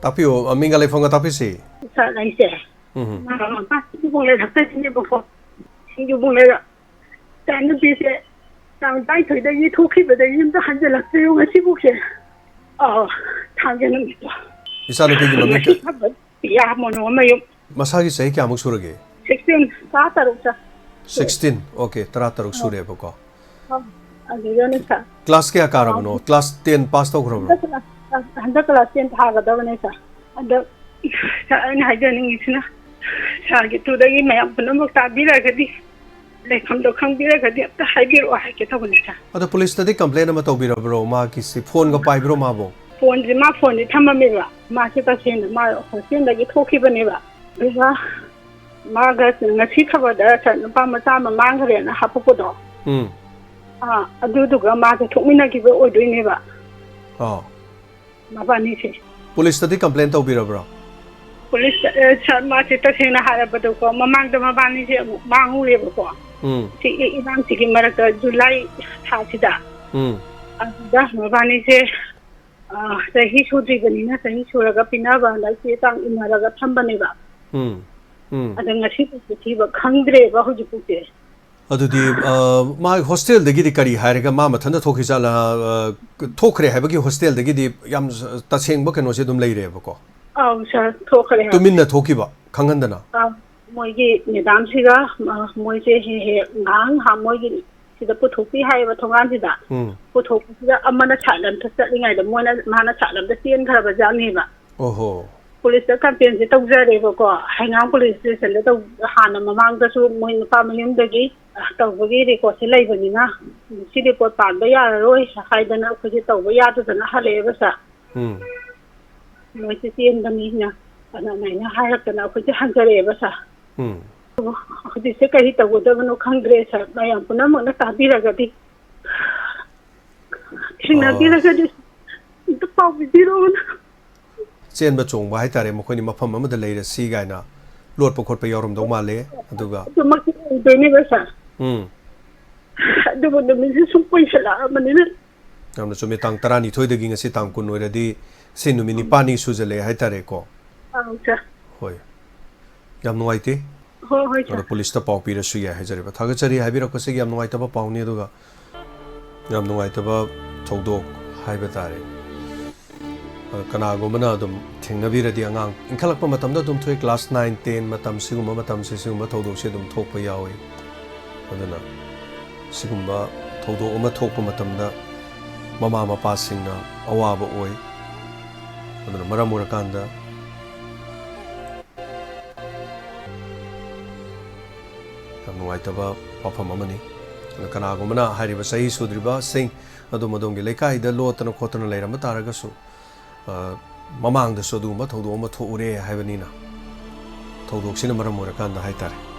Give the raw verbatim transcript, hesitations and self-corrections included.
ꯇꯥꯛꯄꯤꯌꯨ, ꯃꯤꯡꯒ ꯂꯩꯐꯝꯒ ꯇꯥꯛꯄꯤꯁꯤ꯫ ꯁꯥꯔ, ꯑꯩꯁꯦ ꯎꯝ꯫ ꯃꯥ ꯃꯄꯥ ꯁꯤꯡꯖꯨꯕꯣꯡ ꯂꯩꯔꯛꯇꯒꯤꯅꯦꯕꯀꯣ꯫ ꯁꯤꯡꯖꯨꯕꯣꯡ ꯂꯩꯔꯛ ꯏꯆꯥꯅꯨꯄꯤꯁꯦ ꯇꯥꯡ ꯇꯔꯥꯅꯤꯊꯣꯏꯗꯒꯤ ꯊꯣꯛꯈꯤꯕꯗꯒꯤ ꯌꯨꯝꯗ ꯍꯟꯖꯤꯜꯂꯛꯇ꯭ꯔꯤꯌꯣ ꯉꯁꯤꯐꯥꯎꯁꯦ꯫ ꯑꯥ, ꯊꯥꯡꯖ ꯅꯨꯃꯤꯠꯇꯣ꯫ ꯏꯆꯥꯅꯨꯄꯤꯒꯤ ꯃꯃꯤꯡ ꯉꯁꯤ ꯀ- ꯊꯕꯛ ꯄꯤꯌꯥ ꯃꯣꯅꯣ ꯑꯃꯌꯨꯝ꯫ ꯃꯁꯥꯒꯤ ꯆꯍꯤ ꯀꯌꯥꯃꯨꯛ ꯁꯨꯔꯒꯦ? ꯁꯤꯛꯁꯇꯤꯟ, ꯇꯔꯥ ꯇꯔꯨꯛ ꯆ-, ꯁꯤꯛꯁꯇꯤꯟ, ꯑꯣꯀꯦ, ꯇꯔꯥ ꯇꯔꯨꯛ ꯑꯥ꯫ ꯁꯨꯔꯦꯕꯀꯣ꯫ ꯑꯥ, ꯑꯗꯨꯗꯅꯦ ꯁꯥꯔ꯫ ꯀ꯭ꯂꯥꯁ ꯀꯌꯥ ꯀꯥꯔꯕꯅꯣ? ꯑꯥ꯫ ꯀ꯭ꯂꯥꯁ ꯇꯦꯟ ꯄꯥꯁ ꯇꯧꯈ꯭ꯔꯕꯅꯣ? ꯍꯟꯗꯛ ꯀ꯭ꯂꯥꯁ, ꯍꯟꯗꯛ ꯀ꯭ꯂꯥꯁ ꯇꯦꯟ ꯊꯥꯒꯗꯕꯅꯦ ꯁꯥꯔ꯫ ꯑꯗꯣ ꯁꯥꯔ, ꯑꯩꯅ ꯍꯥꯏꯖꯅꯤꯡꯉꯤꯁꯤꯅ, ꯁꯥꯔꯒꯤ ꯊ꯭ꯔꯨꯗꯒꯤ ꯃꯌꯥꯝ ꯄꯨꯝꯅꯃꯛ ꯇꯥꯕꯤꯔꯒꯗꯤ, ꯂꯩꯐꯝꯗꯣ ꯈꯪꯕꯤꯔꯒꯗꯤ ꯑꯝꯇ ꯍꯥꯏꯕꯤꯔꯛꯑꯣ ꯍꯥꯏꯒꯦ ꯇꯧꯕꯅꯦ ꯁꯥꯔ꯫ ꯑꯗꯣ ꯄꯨꯂꯤꯁꯇꯗꯤ ꯀꯝꯄ꯭ꯂꯦꯟ ꯑꯃ ꯇꯧꯕꯤꯔꯕ꯭ꯔꯣ? ꯃꯥꯒꯤꯁꯤ ꯐꯣꯟꯒ ꯄꯥꯏꯕ꯭ꯔꯣ ꯃꯥꯕꯨ? ꯐꯣꯟꯁꯦ, ꯃꯥ ꯐꯣꯟꯁꯦ ꯊꯝꯃꯝꯃꯦꯕ꯫ ꯃꯥꯁꯦ ꯇꯁꯦꯡꯅ ꯃꯥ ꯍꯣꯁꯇꯦꯜꯗꯒꯤ ꯊꯣꯛꯈꯤꯕꯅꯦꯕ꯫ ꯑꯗꯨꯒ ꯃꯥꯒ ꯉꯁꯤ ꯈꯕꯔꯗ ꯁꯥꯔ ꯅꯨꯄꯥ ꯃꯆꯥ ꯑꯃ ꯃꯥꯡꯈ꯭ꯔꯦꯅ ꯍꯥꯞꯄꯛꯄꯗꯣ꯫ ꯎꯝ꯫ ꯑꯥ, ꯑꯗꯨꯗꯨꯒ ꯃꯥꯁꯦ ꯊꯣꯛꯃꯤꯟꯅꯈꯤꯕ ꯑꯣꯏꯗꯣꯏꯅꯦꯕ꯫ ꯑꯥ꯫ ꯃꯕꯥꯅꯤꯁꯦ꯫ ꯄꯨꯂꯤꯁꯇꯗꯤ ꯀꯝꯄ꯭ꯂꯦꯟ ꯇꯧꯕꯤꯔꯕ꯭ꯔꯣ? ꯄꯨꯂꯤꯁ, ꯑꯦ, ꯁꯥꯔ, ꯃꯥꯁꯦ ꯇꯁꯦꯡꯅ ꯍꯥꯏꯔꯕꯗꯀꯣ, ꯃꯃꯥꯡꯗ ꯃꯕꯥꯅꯤꯁꯦ ꯑꯃꯨꯛ ꯃꯥꯡꯉꯨꯔꯦꯕꯀꯣ꯫ ꯎꯝ꯫ ꯁꯤꯒꯤ ꯏꯔꯥꯡꯁꯤꯒꯤ ꯃꯔꯛꯇ ꯖꯨꯂꯥꯏ ꯊꯥꯁꯤꯗ꯫ ꯎꯝ꯫ ꯑꯗꯨꯗ ꯃꯕꯥꯅꯤꯁꯦ, ꯑ, ꯆꯍꯤ ꯁꯨꯗ꯭ꯔꯤꯕꯅꯤꯅ ꯆꯍꯤ ꯁꯨꯔꯒ ꯄꯤꯅꯕꯅ ꯆꯦ ꯆꯥꯡ ꯏꯟꯅꯔꯒ ꯊꯝꯕꯅꯦꯕ꯫ ꯎꯝ꯫ ꯎꯝ꯫ ꯑꯗ ꯉꯁꯤ ꯐꯥꯎꯕ ꯊꯤꯕ ꯈꯪꯗ꯭ꯔꯦꯕ ꯍꯧꯖꯤꯛ ꯐꯥꯎꯁꯦ꯫ ꯑꯗꯨꯗꯤ, ꯑ, ꯃꯥ ꯍꯣꯁꯇꯦꯜꯗꯒꯤꯗꯤ ꯀꯔꯤ ꯍꯥꯏꯔꯒ ꯃꯥ ꯃꯊꯟꯇ ꯊꯣꯛꯈꯤ ꯖꯥꯠꯂꯥ? ꯑ, ꯊꯣꯛꯈ꯭ꯔꯦ ꯍꯥꯏꯕꯒꯤ ꯍꯣꯁꯇꯦꯜꯗꯒꯤꯗꯤ ꯌꯥꯝ ꯇꯁꯦꯡꯕ ꯀꯩꯅꯣꯁꯦ ꯑꯗꯨꯝ ꯂꯩꯔꯦꯕꯀꯣ? ꯑꯧ, ꯁꯥꯔ, ꯊꯣꯛꯈ꯭ꯔꯦ ꯍꯥꯏ꯫ ꯇꯨꯃꯤꯟꯅ ꯊꯣꯛꯈꯤꯕ, ꯈꯪꯍꯟꯗꯅ? ꯑ, ꯃꯣꯏꯒꯤ ꯃꯦꯗꯥꯝꯁꯤꯒ, ꯑ, ꯃꯣꯏꯁꯦ ꯍꯦꯛ ꯍꯦꯛ ꯉꯥꯏꯍꯥꯛ ꯉꯥꯏꯍꯥꯛ ꯃꯣꯏꯒꯤ ꯁꯤꯗ ꯄꯨꯊꯣꯛꯄꯤ ꯍꯥꯏꯌꯦꯕ ꯊꯣꯡꯒꯥꯟꯁꯤꯗ꯫ ꯎꯝ꯫ ꯄꯨꯊꯣꯛꯄꯁꯤꯗ ꯑꯃꯅ ꯁꯥꯏꯠ ꯑꯝꯗ ꯆꯠꯂꯤꯉꯩꯗ ꯃꯣꯏꯅ, ꯃꯥꯅ ꯁꯥꯏꯠ ꯑꯝꯗ ꯆꯦꯟꯈ꯭ꯔꯕ ꯖꯥꯠꯅꯦꯕ꯫ ꯑꯣꯍꯣ꯫ ꯄꯨꯂꯤꯁꯇ ꯀꯝꯄ꯭ꯂꯦꯟꯁꯦ ꯇꯧꯖꯔꯦꯕꯀꯣ꯫ ꯍꯩꯉꯥꯡ ꯄꯨꯂꯤꯁ ꯁ꯭ꯇꯦꯁꯟꯗ ꯇꯧ-, ꯍꯥꯟꯅ ꯃꯃꯥꯡꯗꯁꯨ ꯃꯣꯏ ꯅꯨꯄꯥ ꯃꯌꯨꯝꯗꯒꯤ ꯇꯧꯕꯒꯤ ꯔꯦꯀꯣꯔꯠꯁꯦ ꯂꯩꯕꯅꯤꯅ, ꯁꯤ ꯔꯦꯀꯣꯔꯠ ꯄꯥꯟꯕ ꯌꯥꯔꯔꯣꯏ ꯍꯥꯏꯗꯅ ꯑꯩꯈꯣꯏꯁꯦ ꯇꯧꯕ ꯌꯥꯗꯗꯅ ꯍꯜꯂꯛꯑꯦꯕ ꯁꯥꯔ꯫ ꯎꯝ꯫ ꯃꯣꯏꯁꯦ ꯆꯦꯟꯕꯅꯤꯅ ꯑꯗꯨꯃꯥꯏꯅ ꯍꯥꯏꯔꯛꯇꯅ ꯑꯩꯈꯣꯏꯁꯦ ꯍꯟꯖꯔꯛꯑꯦꯕ ꯁꯥꯔ꯫ ꯎꯝ꯫ ꯑꯗꯣ ꯍꯧꯖꯤꯛꯁꯦ ꯀꯔꯤ ꯇꯧꯒꯗꯕꯅꯣ ꯈꯪꯗ꯭ꯔꯦ ꯁꯥꯔ꯫ ꯃꯌꯥꯝ ꯄꯨꯝꯅꯃꯛꯅ ꯇꯥꯕꯤꯔꯒꯗꯤ ꯊꯦꯡꯅꯕꯤꯔꯒꯗꯤ ꯑꯝꯇ ꯄꯥꯎ ꯄꯤꯕꯤꯔꯛꯑꯣꯅ꯫ ꯆꯦꯟꯕ ꯆꯣꯡꯕ ꯍꯥꯏꯇꯥꯔꯦ, ꯃꯈꯣꯏꯅꯤ ꯃꯐꯝ ꯑꯃꯗ ꯂꯩꯔꯁꯤ ꯀꯥꯏꯅ ꯂꯣꯠꯄ ꯈꯣꯠꯄ ꯌꯥꯎꯔꯝꯗꯧ ꯃꯥꯜꯂꯦ꯫ ꯑꯗꯨꯒ ꯑꯗꯨꯃꯛꯇꯤ ꯑꯣꯏꯗꯣꯏꯅꯦꯕ ꯁꯥꯔ꯫ ꯎꯝ꯫ ꯑꯗꯨꯕꯨ ꯅꯨꯃꯤꯠꯁꯦ ꯁꯨꯝ ꯀꯨꯏꯁꯜꯂꯛꯑꯕꯅꯤꯅ꯫ ꯌꯥꯝꯅ ꯆꯨꯝꯃꯦ꯫ ꯇꯥꯡ ꯇꯔꯥꯅꯤꯊꯣꯏꯗꯒꯤ ꯉꯁꯤ ꯇꯥꯡ ꯀꯨꯟ ꯑꯣꯏꯔꯗꯤ ꯁꯤ ꯅꯨꯃꯤꯠ ꯅꯤꯄꯥꯜꯅꯤ ꯁꯨꯖꯜꯂꯛꯑꯦ ꯍꯥꯏꯇꯥꯔꯦꯀꯣ꯫ ꯑꯧ, ꯁꯥꯔ꯫ ꯍꯣꯏ, ꯌꯥꯝ ꯅꯨꯡꯉꯥꯏꯇꯦ꯫ ꯍꯣꯏ, ꯍꯣꯏ, ꯑꯗꯣ ꯁꯥꯔ꯫ ꯄꯨꯂꯤꯁꯇ ꯄꯥꯎ ꯄꯤꯔꯁꯨ ꯌꯥꯏ ꯍꯥꯏꯖꯔꯤꯕ꯫ ꯊꯥꯒꯠꯆꯔꯤ ꯍꯥꯏꯕꯤꯔꯛꯄꯁꯤꯒꯤ ꯌꯥꯝ ꯅꯨꯡꯉꯥꯏꯇꯕ ꯄꯥꯎꯅꯤ, ꯑꯗꯨꯒ ꯌꯥꯝ ꯅꯨꯡꯉꯥꯏꯇꯕ ꯊꯧꯗꯣꯛ ꯍꯥꯏꯕ ꯇꯥꯔꯦ꯫ ꯑ, ꯀꯅꯥꯒꯨꯝꯕꯅ ꯑꯗꯨꯝ ꯊꯦꯡꯅꯕꯤꯔꯗꯤ, ꯑꯉꯥꯡ ꯏꯟꯈꯠꯂꯛꯄ ꯃꯇꯝꯗ ꯑꯗꯨꯝ ꯊꯣꯛꯏ, ꯀ꯭ꯂꯥꯁ ꯅꯥꯏꯟ, ꯇꯦꯟ ꯃꯇꯝ, ꯁꯤꯒꯨꯝꯕ ꯃꯇꯝꯁꯦ ꯁꯤꯒꯨꯝꯕ ꯊꯧꯗꯣꯛꯁꯦ ꯑꯗꯨꯝ ꯊꯣꯛꯄ ꯌꯥꯎꯏ꯫ ꯑꯗꯨꯅ ꯁꯤꯒꯨꯝꯕ ꯊꯧꯗꯣꯛ ꯑꯃ ꯊꯣꯛꯄ ꯃꯇꯝꯗ ꯃꯃꯥ ꯃꯄꯥꯁꯤꯡꯅ ꯑꯋꯥꯕ ꯑꯣꯏ꯫ ꯑꯗꯨꯅ ꯃꯔꯝ ꯑꯣꯏꯔꯀꯥꯟꯗ ꯌꯥꯝ ꯅꯨꯡꯉꯥꯏꯇꯕ ꯋꯥꯐꯝ ꯑꯃꯅꯤ꯫ ꯑꯗꯨꯅ ꯀꯅꯥꯒꯨꯝꯕꯅ ꯍꯥꯏꯔꯤꯕ ꯆꯍꯤ ꯁꯨꯗ꯭ꯔꯤꯕꯁꯤꯡ ꯑꯗꯨꯝ ꯑꯗꯣꯝꯒꯤ ꯂꯩꯀꯥꯏꯗ ꯂꯣꯠꯇꯅ ꯈꯣꯠꯇꯅ ꯂꯩꯔꯝꯕ ꯇꯥꯔꯒꯁꯨ, ꯑ, ꯃꯃꯥꯡꯗꯁꯨ ꯑꯗꯨꯒꯨꯝꯕ ꯊꯧꯗꯣꯛ ꯑꯃ ꯊꯣꯛꯎꯔꯦ ꯍꯥꯏꯕꯅꯤꯅ, ꯊꯧꯗꯣꯛꯁꯤꯅ ꯃꯔꯝ ꯑꯣꯏꯔꯀꯥꯟꯗ ꯍꯥꯏꯇꯥꯔꯦ꯫